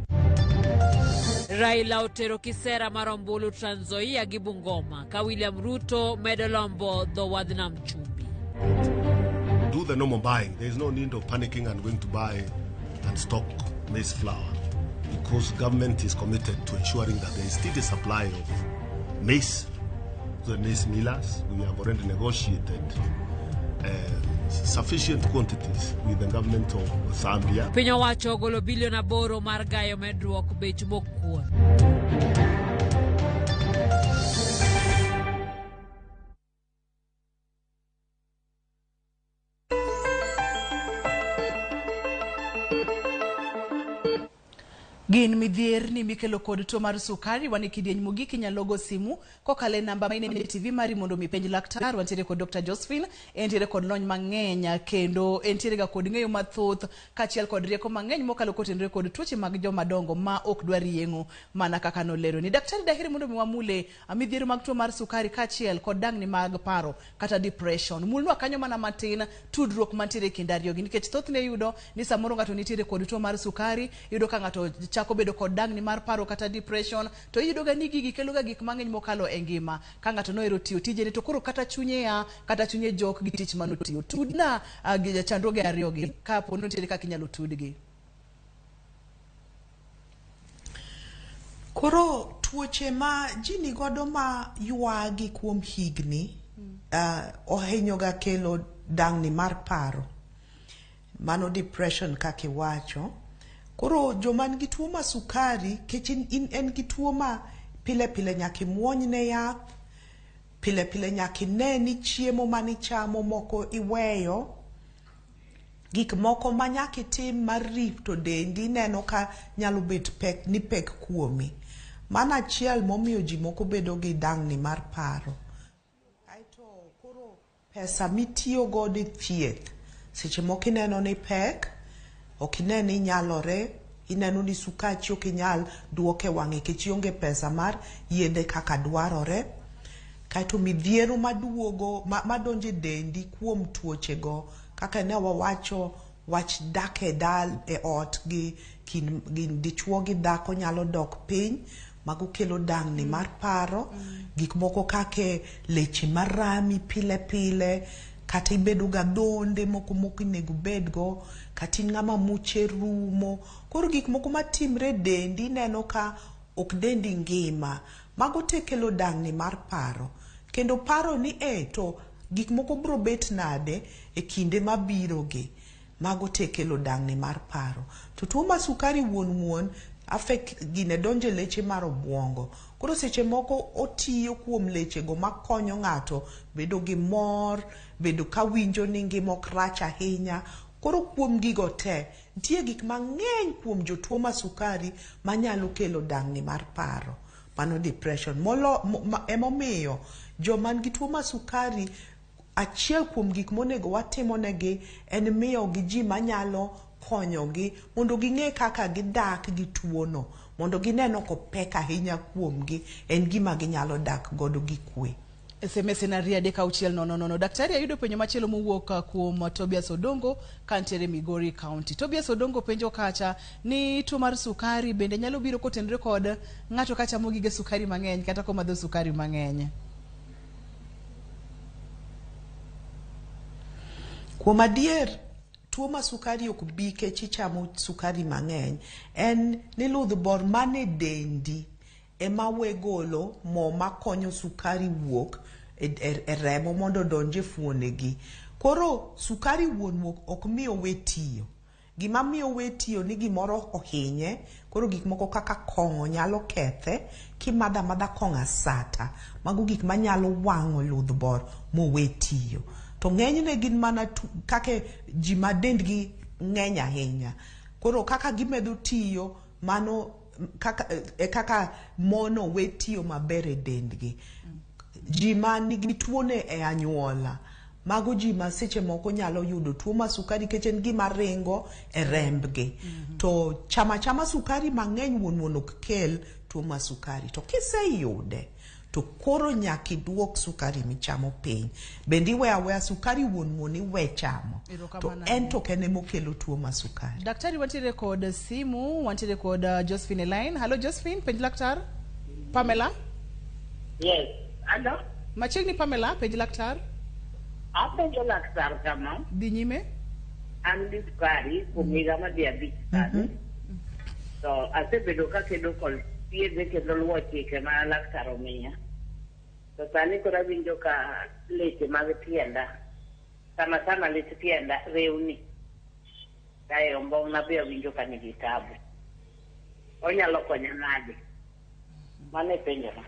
Raila otero kisera mar ombulu Trans Nzoia gi Bungoma ka William Ruto medo lombo dho wadh nam chumbi.
Do the normal buying. There is no need of panicking and going to buy and stock maize flour, because government is committed to ensuring that there is still a supply of maize. The maize millers, we have already negotiated sufficient quantities with the government of Zambia.
Piny owacho ogolo bilion 8 mar gayo medruok bech mok kuon.
Gin midhierni mikelo kod tuo mar sukari. Wan e kidieny mogik, inyalo go simu kokalo e namba ma ineno e TV mari mondo mi penj laktar. Wantiere kod Dr. Josephine, entiere kod lony mang'eny kendo entiere ga kod ng'eyo mathoth kaachiel kod rieko mang'eny mokalo kotenore kod tuoche mag joma dongo ma ok dwar yeng'o mana kaka nolero ni. Daktari, daher mondo mi wamule midhiero mag tuo mar sukari kaachiel kod dangni mag paro kata depression. Mulnwa kanyo mana matin tudruok mantiere e kind ariyogi, nikech thothne iyudo ni samoro ng'ato nitiere kod tuo mar sukari, iyudo ka ng'ato chako bedo kod dangni mar paro kata depression, to iyudo ga ni gigi kelo ga gik mang'eny mokalo e ngima. Ka ng'ato nohero tiyo tijene to koro kata chunye ya kata chunye jok gi tich manotiyo. Tudna gi chandruoge ariyogi kapo ni nitiere kaka inyalo tudgi.
Koro tuoche ma ji nigodo ma ywagi kuom higni ohinyo ga kelo dangni mar paro, mano depression kaka iwacho. Koro joma nigi tuo mar sukari, kech en gi tuo ma pile pile nyaka imuony ne yath, pile pile nyaka ine ni chiemo manichamo moko iweyo, gik moko ma nyaka itim mar rito dendi ineno ka nyalo bet pek ni pek kuomi. Mano achiel momiyo ji moko bedo gi dangni mar paro. Aeto koro pesa mitiyo godo e thieth seche moko ineno ni pek, ok ine ni nyalore, ineno ni sukachi ok inyal duoke wang'e nikech ionge pesa mar yiende kaka dwarore. Kaeto midhiero maduogo madonjo e dendi kuom tuochego, kaka ne wawacho wach dak e dal e ot gi dichuo gi dhako nyalo dok piny, mago kelo dangni mar paro. Gik moko kaka leche marami pile pile, kata ibedo ga dhonde moko mok onego bedgo, kata in ng'ama muche rumo. Koro gik moko matimre e dendi ineno ka ok dendi ngima, mago te kelo dangni mar paro. Kendo paro ni to gik moko biro bet nade e kinde mabiro gi, mago te kelo dangni mar paro. To tuo mar sukari wuon affect gine donjo e leche mar obuongo. Koro seche moko otiyo kuom lechego makonyo ng'ato bedo gi mor, bedo ka winjo ni ngima ok rach ahinya. Koro kuom gigo te, nitie gik mang'eny kuom jotuo mar sukari manyalo kelo dangni mar paro, mano depression. Emomiyo joma nigi tuo mar sukari, achiel kuom gik monego watimonegi en miyogi ji manyalo konyogi mondo ging'e kaka gidak gi tuono, mondo gine ni ok opek ahinya kuomgi, en gima ginyalo dak godo gi kwe.
SMS en 23600. Daktari, ayudo penjo machielo mowuok kuom Tobias Odongo kantiere Migori County. Tobias Odongo penjo kacha ni tuo mar sukari bende nyalo biro kotenore kod ng'ato kachamo gige sukari mang'eny kata komadho sukari mang'eny.
Kuom adier, tuo ma sukari ok bi kech ichamo sukari mang'eny. En ni ludh bor mane dendi ema we golo mo makonyo sukari wuok e remo mondo odonj e fuonegi. Koro sukari wuon wuok ok mi owe tiyo. Gima miyo owe tiyo ni gimoro ohinye, koro gik moko kaka kong'o nyalo kethe, kimadho amadha kong'o asata, mago gik manyalo wang'o ludh bor mowe tiyo. To ng'enyne gin mana kaka ji ma dendgi ng'eny ahinya. Koro kaka gimedo tiyo, mano kaka, e kaka mono we tiyo maber e dendgi. Ji ma nigi tuone e anyuola, mago ji ma seche moko nyalo yudo tuo mar sukari nikech en gima ringo e rembgi. To chama chama sukari mang'eny wuon wuon ok kel tuo mar sukari. To kiseyude, to koro nyaka iduok sukari michamo piny. Bende iwe aweya sukari wuon wuon iwe chamo. To en to ok en emokelo tuo mar sukari.
Daktari, wantiere kod simu, wantiere kod Josephine e line. Hello Josephine, penj laktar. Pamela?
Yes. Hello?
Machiegni Pamela, penj laktar.
Apenjo laktar kama.
Dhi nyime.
An gi sukari kuom higa madhi 5 sani. To asebedo kakedo kod thiedhe kendo luwo chike ma laktar omiya. To sani koro awinjo ka leche mag tienda, sana sana lech tienda rewni. Kae ombong'na be awinjo ka nigi tabu. Onyalo konya nade? Mano e penjona.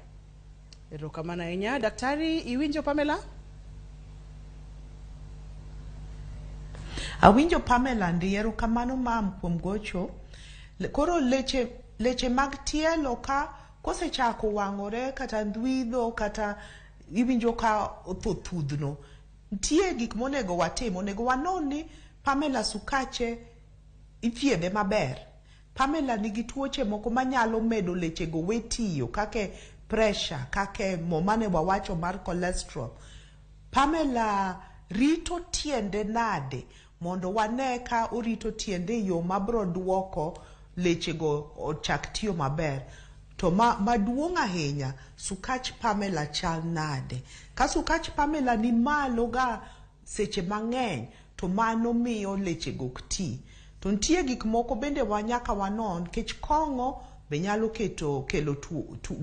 Erokamano ahinya. Daktari, iwinjo Pamela?
Awinjo Pamela ndi, erokamano mam kuom gocho. Koro leche mag tielo ka kosechako wang'ore kata ndwidho kata iwinjo ka otho thudhno, nitie gik monego watim. Onego wanon ni Pamela sukache ithiedhe maber. Pamela nigi tuoche moko manyalo medo lechego we tiyo, kaka pressure, kaka mo mane wawacho mar cholesterol. Pamela rito tiende nade mondo wane ka orito tiende e yo mabro duoko lechego ochak tiyo maber. To maduong' ahinya, sukach Pamela chal nade? Ka sukach Pamela ni malo ga seche mang'eny, to mano miyo lechego ok ti. To nitie gik moko bende wa nyaka wanon, nikech kong'o be nyalo kelo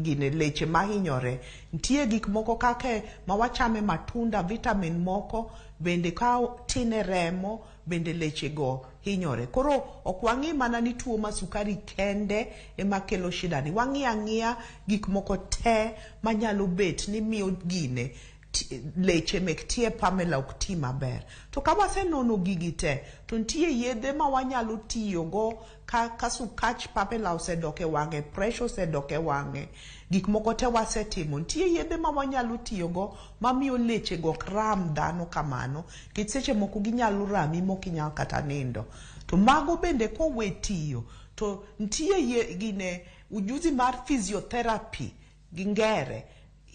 gine leche mahinyore. Nitie gik moko kaka ma wachame matunda, vitamin moko bende ka tin e remo bende lechego hinyore. Koro ok wang'i mana ni tuo mar sukari kende ema kelo shida ni. Wang'i ang'iya gik moko te manyalo bet ni miyo gine leche mek tie Pamela ok ti maber. To ka wasenono gigi te, to nitie yedhe ma wanyalo tiyogo ka sukach Pamela osedok e wang'e, pressure osedok e wang'e, gik moko te wasetimo. Nitie yedhe ma wanyalo tiyogo mamiyo lechego ok ram dhano kamano, nikech seche moko ginyalo rami mok inyal kata nindo. To mago bende kowe tiyo, to nitie gine ujuzi mar physiotherapy gi ngere.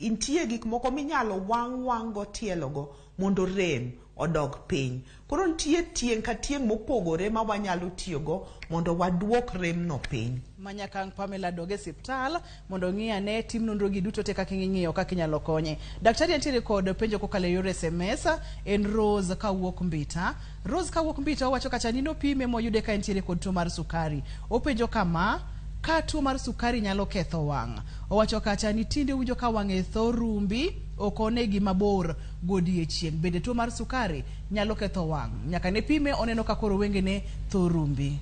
Nitie gik moko minyalo wang' go tielogo mondo rem odog piny. Koro nitie tieng' ka tieng' mopogore ma wanyalo tiyogo mondo waduok remno piny.
Manyaka ang' Pamela dog e siptal mondo ong'i ane tim nonro gi duto te kaka ing'iyo kaka inyalo konye. Daktari, antiere kod penjo kokalo e yor SMS, en Rose kawuok Mbita. Rose kawuok Mbita owacho kacha ni nopime moyude ka entiere kod tuo mar sukari. Openjo kama, ka tuo mar sukari nyalo ketho wang'. Owacho kacha ni tinde owinjo ka wang'e tho rumbi, ok one gima bor godiechieng'. Bende tuo mar sukari nyalo ketho wang'? Nyaka ne pime oneno ka koro wengene tho rumbi.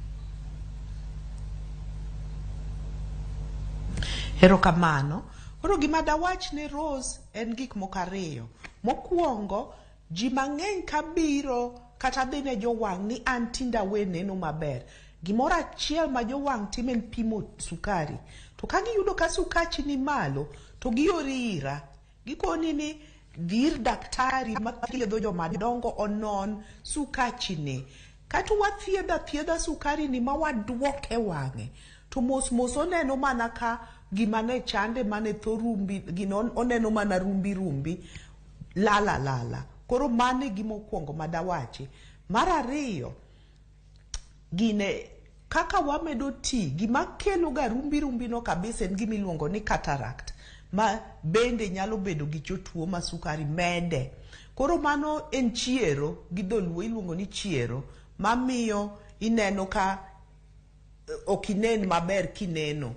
Erokamano. Koro gima dawach ne Rose en gik moko ariyo. Mokwongo, ji mang'eny kabiro kata dhi ne jowang' ni an tinde awe neno maber. Gimoro achiel ma jowang' timo en pimo sukari. To ka giyudo ka sukachi ni malo, to giori ira. Gikoni ni dhi ir daktari mathiedho jomadongo onon sukachi ni. Kata wathiedho athiedha sukari ni ma waduoke wang'e, to mos mos oneno mana ka gima ne chande mane tho rumbi, gino oneno mana rumbi rumbi. lal alala. Koro mano e gima okwongo madawachi. Mar ariyo, gine kaka wamedo ti, gima kelo ga rumbi rumbi no kabisa en gima iluongo ni cataract, ma bende nyalo bedo gi jotuo ma sukari mede. Koro mano en chiero, gi dholuo iluongo ni chiero, mamiyo ineno ka ok inen maber kineno.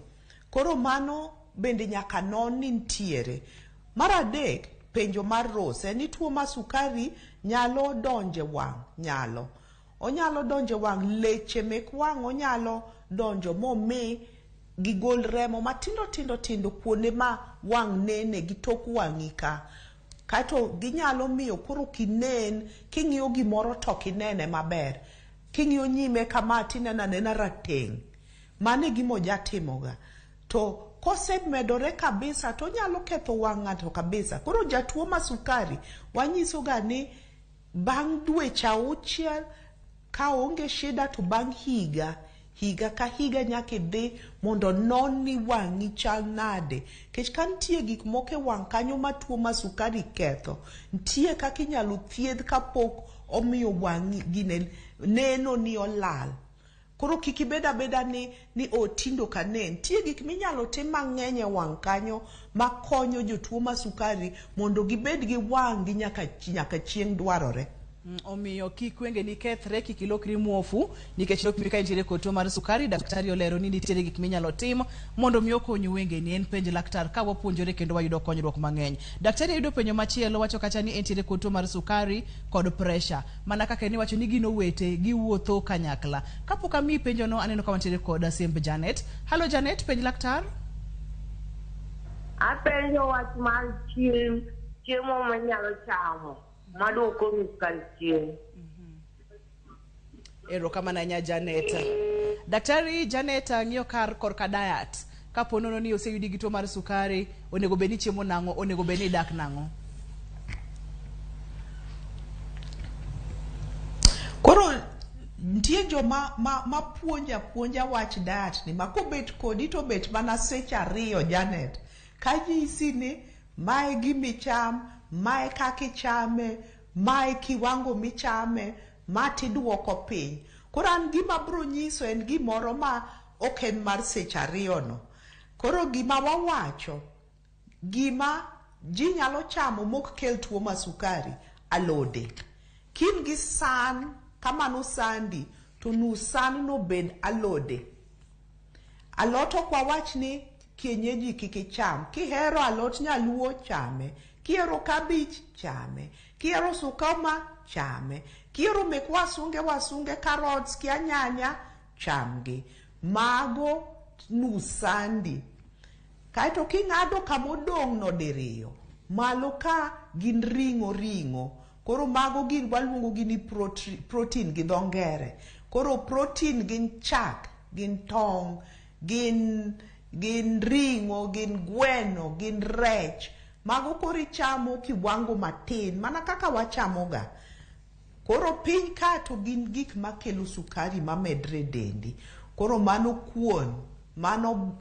Koro mano bende nyaka non ni nitiere. Mar adek, penjo mar Rose en ni tuo mar sukari nyalo donje wang', nyalo. Onyalo donjo e wang', leche mek wang' onyalo donjo momi gigol remo matindo tindo tindo kuonde ma wang' nene gi tok wang'i ka. Kaeto ginyalo miyo koro ok inen, king'iyo gimoro to ok inene maber. King'iyo nyime kama tineno anena rateng'. Mano e gima ojatimoga. To kosemedore kabisa to onyalo ketho wang' ng'ato kabisa. Koro jatuo ma sukari wanyisoga ni bang' dweche auchiel ka onge shida to bang' higa, higa ka higa nyaka idhi mondo non ni wang'i chal nade. Nikech ka nitie gik moko e wang' kanyo ma tuo mar sukari ketho, nitie kaka inyalo thiedh kapok omiyo wang'i gine neno ni olal. Koro kik ibed abeda ni ni o tinde ok anen. Nitie gik minyalo tim mang'eny e wang' kanyo makonyo jotuo ma sukari mondo gibed gi wang' gi nyaka nyaka chieng' dwarore.
Omiyo kik wengeni kethre, kik ilokri muofu nikech ka intiere kod tuo mar sukari, daktari olero ni nitiere gik minyalo tim mondo mi okony wengeni. En penj laktar ka wapuonjore kendo wayudo konyruok mang'eny. Daktari ayudo penjo machielo wacho kacha ni entiere kod tuo mar sukari kod pressure. Mana kaka en iwacho ni gin owete, giwuotho kanyakla. Kapok amiyi penjono aneno ka wantiere kod Asemb Janet. Halo Janet, penj laktar.
Apenjo wach mar chiemo manyalo chamo maduoko sukari chien.
Erokamano ahinya Janet. Daktari Janet ng'iyo kar korka diet. Kapo nono ni oseyudi gi tuo mar sukari, onego bed ni chiemo nang'o, onego bed ni idak nang'o?
Koro nitie joma ma puonjo apuonja wach diet ni ma kobet kodi to obet mana seche ariyo Janet. Ka nyisi ni mae gimicham, mae kaka ichame, mae kiwango michame, ma tiduoko piny. Koro an gima abiro nyiso en gimoro ma ok en mar seche ariyo no. Koro gima wawacho, gima ji nyalo chamo mok kel tuo mar sukari, alode. Kin gi san, kamano sandi, to nus san no bed alode. Alot ok wawach ni kienyeji kik icham. Kihero alot nyaluo chame. Kihero kabich chame. Kihero sukuma chame. Kihero mek wasunge wasunge carrots kia nyanya chamgi. Mago nus sandi. Kaeto king'ado kamodong' no diriyo, malo ka gin ring'o ring'o. Koro mago gin waluongo gi ni protein gi dho ngere. Koro protein gin chak, gin tong', gin ring'o, gin gweno, gin rech. Mago koro ichamo kiwango matin, mana kaka wachamoga. Koro piny ka to gin gik makelo sukari mamedre e dendi. Koro mano kuon, mano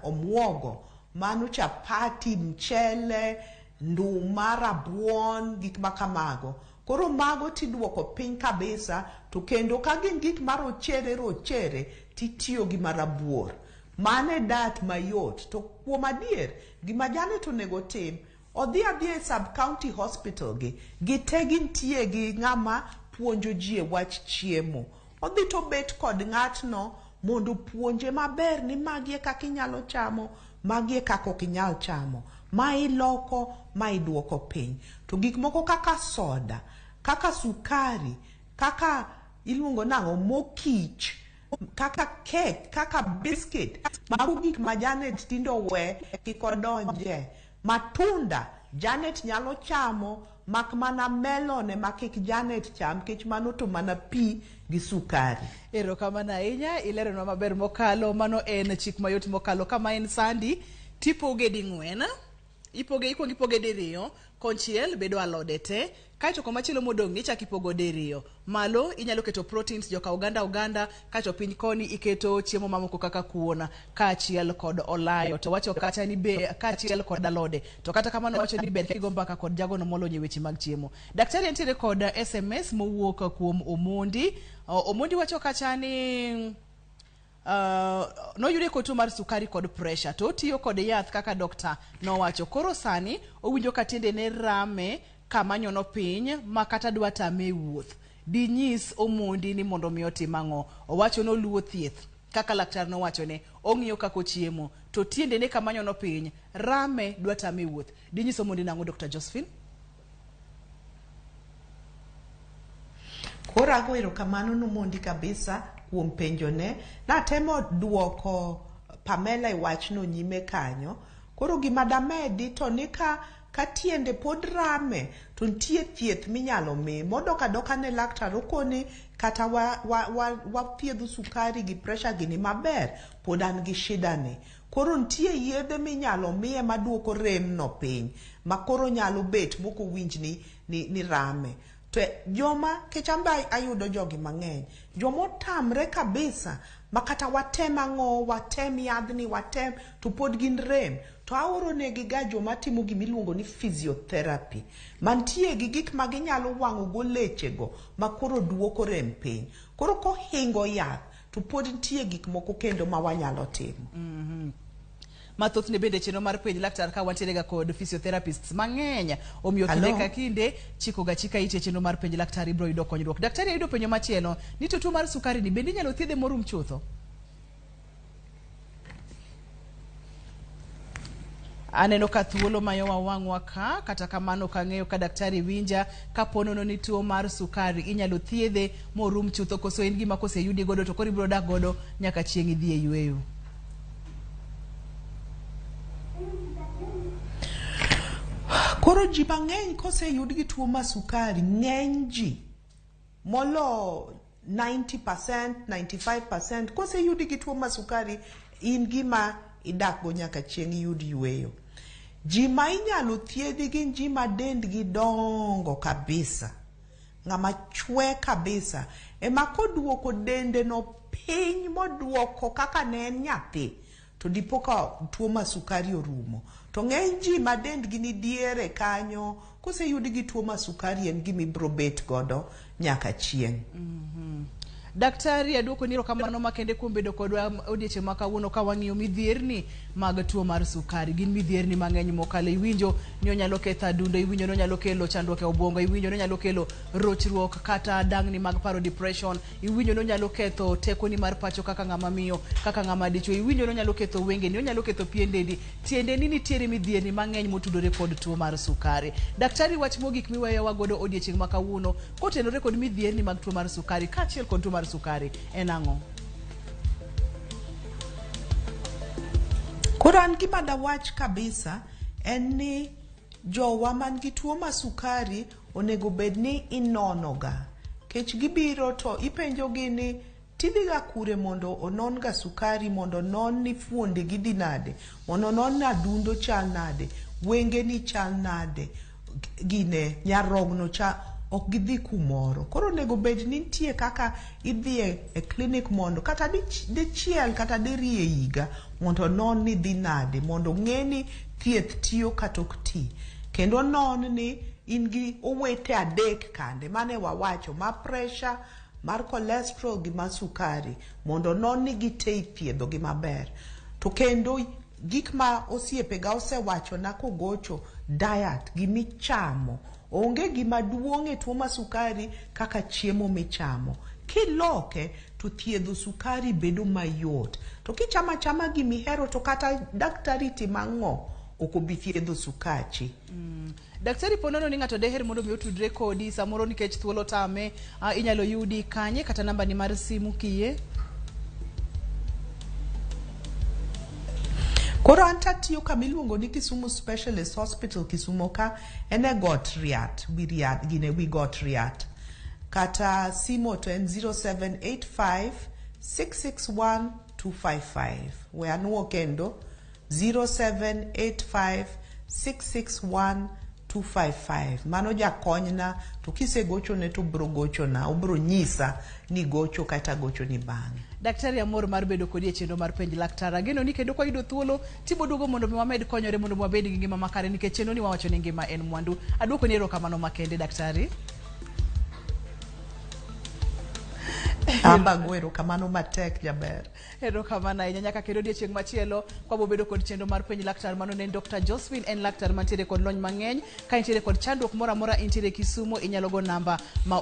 omuogo, mano chapati, mchele, nduma, rabuon, gik makamago. Koro mago tiduoko piny kabisa, to kendo ka gin gik marochere rochere, titiyo gi marabuor. Mano e diet mayot. To kuom adier, gima Janet onego tim, odhi adhiya e sub county hospital gi, gite gintie gi ng'ama puonjo ji e wach chiemo. Odhi to bet kod ng'atno mondo opuonje maber ni magi e kaka inyalo chamo, magi e kaka ok inyal chamo. Ma iloko, ma iduoko piny. To gik moko kaka soda, kaka sukari, kaka iluongo nang'o, mo kich, kaka cake, kaka biscuit, mago gik ma Janet tinde owe kik odonje. Matunda Janet nyalo chamo, mak mana melon ema kik Janet cham, nikech mano to mana pi gi sukari.
Erokamano ahinya, ileronwa maber mokalo. Mano en chik mayot mokalo. Kama en sandi, tipoge ding'wen. Ipoge ikuongo ipoge diriyo, konchiel bedo alode te, kaeto komachielo modong' ichako ipogo diriyo. Malo inyalo keto proteins joka oganda oganda, kaeto piny koni iketo chiemo mamoko kaka kuon kaachiel kod olayo. To wacho kacha ni be kaachiel kod alode. To kata kamano wacho ni ber kigo mbaka kod jagono molony e weche mag chiemo. Daktari entiere kod SMS mowuok kuom Omondi. Omondi wacho kacha ni noyude kod tuo mar sukari kod pressure to otiyo kod yath kaka dokta nowacho. Koro sani owinjo ka tiendene rame kama nyono piny ma kata dwa tame e wuoth. Dinyis Omondi ni mondo mi otim ang'o? Owacho ni oluwo thieth kaka laktar nowachone, ong'iyo kaka ochiemo to tiendene kama nyono piny rame dwa tame e wuoth. Dinyis Omondi nang'o Dr. Josephine?
Koro ago erokamano nomondi kabisa kuom penjone. Natemo duoko Pamela e wachno nyime kanyo. Koro gima damedi to ni ka ka tiende pod rame to nitie thieth minyalo mi modok adoka ne laktar okoni kata wa, wa, wa, wathiedho sukari gi pressure gini maber pod an gi shida ni. Koro nitie yedhe minyalo miye maduoko rem no piny ma koro nyalo bet mok owinj ni, ni, ni rame. To joma kech an be ayudo jogi mang'eny joma otamre kabisa ma kata watem ang'o watem yadhni watem to pod gin rem to aoro negi ga joma timo gimiluongo ni physiotherapy mantie gi gik ma ginyalo wang'o go lechego ma koro duoko rem piny. Koro kohingo yath to pod nitie gik moko kendo ma wanyalo timo.
Mathothne bende chenro mar penj laktar ka wantiere ga kod physiotherapists mang'eny omiyo kinde ka kinde chiko ga chika iti e chenro mar penj laktar ibiro yudo konyruok. Daktari ayudo penjo machielo ni to tuo mar sukari ni bende inyalo thiedhe morum chutho? Aneno ka thuolo mayowa wang'wa ka, kata kamano ok ang'eyo ka daktari winja kapo nono ni tuo mar sukari inyalo thiedhe morum chutho koso en gima koseyudi godo to koro ibiro dak godo nyaka chieng' idhi e yueyo.
Koro ji mang'eny koseyud gi tuo mar sukari, ng'eny ji molo 90%, 95% koseyudi gi tuo mar sukari in gima idak go nyaka chieng' iyud yueyo. Ji ma inyalo thiedhi gin ji ma dendgi dongo kabisa. Ng'ama chwe kabisa ema koduoko dende no piny moduoko kaka ne en nyathi to dipo ka tuo mar sukari orumo. To ng'eny ji ma dendgi ni diere kanyo koseyud gi tuo mar sukari en gima ibiro bet godo nyaka chieng'.
Daktari aduoko ni erokamano makende kuom bedo kodwa odiechieng' ma kawuono ka wang'iyo midhierni mag tuo mar sukari. Gin midhierni mang'eny mokalo. Iwinjo ni onyalo ketho adundo, iwinjo ni onyalo kelo chandruok e obwongo, iwinjo ni onyalo kelo rochruok kata dangni mag paro depression, iwinjo ni onyalo ketho tekoni mar pacho kaka ng'ama miyo, kaka ng'ama dichuo, iwinjo ni onyalo ketho wengeni, onyalo ketho pien dendi. Tiende ni nitiere midhierni mang'eny motudore kod tuo mar sukari. Daktari, wach mogik miweyowa godo odiechieng' ma kawuono kotenore kod midhierni mag tuo mar sukari kaachiel kod tuo mar sukari en ang'o?
Koro an gima dawach kabisa en ni jowa man gi tuo mar sukari onego bed ni inono ga. Kech gibiro to ipenjo gi ni tidhiga kure mondo onon ga sukari, mondo onon ni fuonde gi dhi nade, mondo onon ni adundo chal nade, wengeni chal nade, gine nyarogno cha ok gidhi kumoro. Koro onego bed ni nitie kaka idhi e clinic mondo kata dichiel kata diriyo e higa mondo onon ni dhi nade, mondo ong'e ni thieth tiyo kata ok ti. Kendo onon ni in gi owete adek kande, mane wawacho, ma pressure, mar cholesterol gi mar sukari, mondo onon ni gite ithiedho gi maber. To kendo gik ma osiepega osewachona kogocho, diet, gimichamo, onge gima duong' e tuo mar sukari kaka chiemo michamo. Kiloke to thiedho sukari bedo mayot. To kichamo achama gimihero to kata daktari tim ang'o, ok obi thiedho sukachi.
Daktari, po nono ni ng'ato deher mondo mi otudre kodi samoro nikech thuolo tame, inyalo yudi kanye kata namba ni mar simu kiyie?
Koro an tatiyo kama iluongo ni Kisumu Specialist Hospital Kisumo ka, en e got Riat, wi Riat, gine wi got Riat. Kata simo to en 0785 661 255. We anuo kendo 0785 661 255. Mano jakonyna to kisegochone to obro gochona, obro nyisa ni gocho kata gochoni bang'e.
Daktari amor mar bedo kodi e chenro mar penj laktar. Ageno ni kendo kwayudo thuolo tiboduogo mondo mi wamed konyore mondo mi wabed gi ngima makare nikech chenro ni wawacho ni ngima en mwandu. Aduoko ni erokamano makende daktari.
Amba go erokamano matek jaber.
Erokamano ahinya nyaka kendo odiechieng' machielo kwabo bedo kod chenro mar penj laktar mano ne en Dr. Josephine en laktar mantiere kod lony mang'eny ka intiere kod chandruok moro amora intiere Kisumo inyalo go namba ma